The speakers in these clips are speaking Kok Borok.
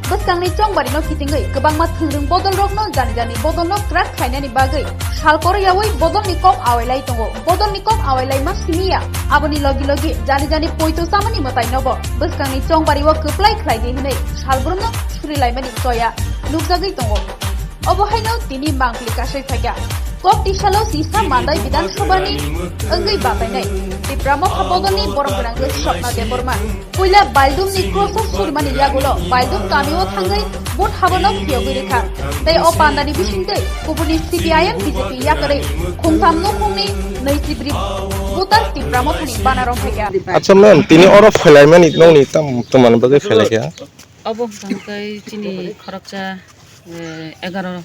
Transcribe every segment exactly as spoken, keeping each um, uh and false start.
Bwskangni chongbarino kitingwi kwbangma thwngwrwng bodolrokno jani jani bodolno kwrak khlainani bagwi sal koroyawi bodolni kok awailai tongo. Bodolni kok awailaima simi ya, aboni logi logi jani jani poito chamani mwtainobo bwskangni chongbario kwplai khlaidi hwnwi salbrumno surilaimani choya nukjagwi tongo. Obo haino tini mangpili kasui phaikha. Kok tisalo sisa Mandai Bidhan Sabhani wngwi batainai Tipra Motha bodolni borom gwnang Swapna Debbarma. Puila Baldumni cross-o surmani yagulo Baldum kamio thangwi vote habono phiyogwi rikha. Tei o pandani bisingtwi kubuni C P I M B J P yakarwi khungtham nukhungni naichibri voter Tipra Mothani bana rok phaikha. Acha ma'am, tini oro phailaimani nokni tam, tamani bagwi phailaikha? Obo hwnkha khe chini khoroksa, eh, egaroh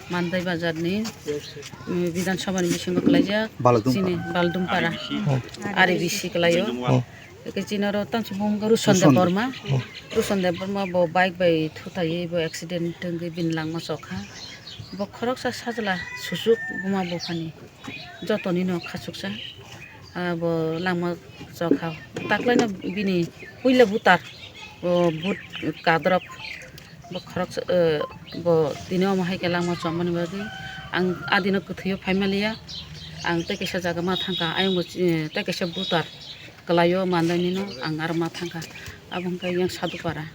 Mandai bazarni, mm, Bidhan Sabhani bisingo kwlaijak. Baldum chini para. Baldum para. Hmm. R B C kwlaio. Hmm. Eke chini oro tamo se bung Ruson Ruson. Debbarma. Hmm. Ruson Debbarma bo bike bai thutaiwi bo accident wngwi bini langma chokha. Bo khoroksa sajla susuk buma buphani. Jotoni no khachuksa. Ah, bo langma chokha. Taklaino bini puila butar, bo but kadrop, bo khoroksa, eh, bo tini omo hai khe langma chomani bagwi ang adino kwthwio phaimaliya. Ang tei kaisa jaga ma thangkha, ayang bo, eh, tei kaisa butar kwlaio mandainino ang aro ma thangkha. Abo hwnkhe yang Sadupara.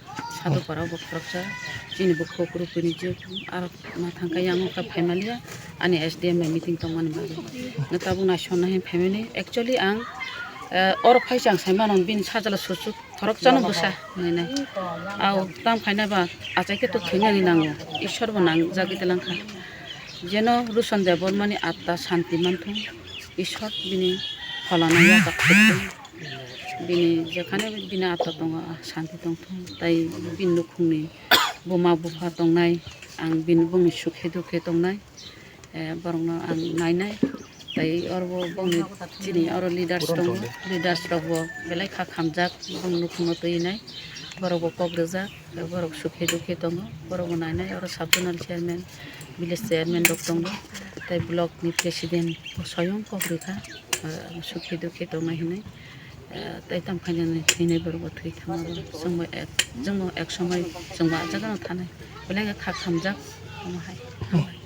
Sadupara bo khoroksa chini bukhuk rupini je aro ma thangkha yang wngkha phaimaliya ani S D M bai meeting tongmani bagwi. Nw tabuk naisonna hin phaimani. Actually ang, eh, oro phaisa ang saimano bini sajla susu khoroksano bwsa hwnwi nai. Au tam khaina ba achai khe to thwinani nango. Ishwar bo nangjagwi twlangkha. Jeno Ruson Debbarmani atma santi manthung. Ishwar bini pholano yakarthung. Bini jekhane bini atma tongo, ah, santi tongthung, tei bini nukhungni buma bupha tongnai, ang bini bongni sukhe dukhe tongnai, eh, borokno ang nainai, tei oro bo bongni chini oro leaders tongo, leaders rok bo belai kha khamjak, bongni nukhungo twi nai, borok bo kok rijak, borok sukhe dukhe tongo, borok bo nainai, oro sub zonal chairman, village chairman rok tongo, tei block ni president bo soyong kok rikha, eh, sukhe dukhe tongnai hinwi. Eh, tei tamo khainani thwinai borok bo thwi thangma bo. Chwngbo ek, chwngbo ek somoi chwngbo ah jagano thanai. Belai khe kha khamjak omo hai. Hambai.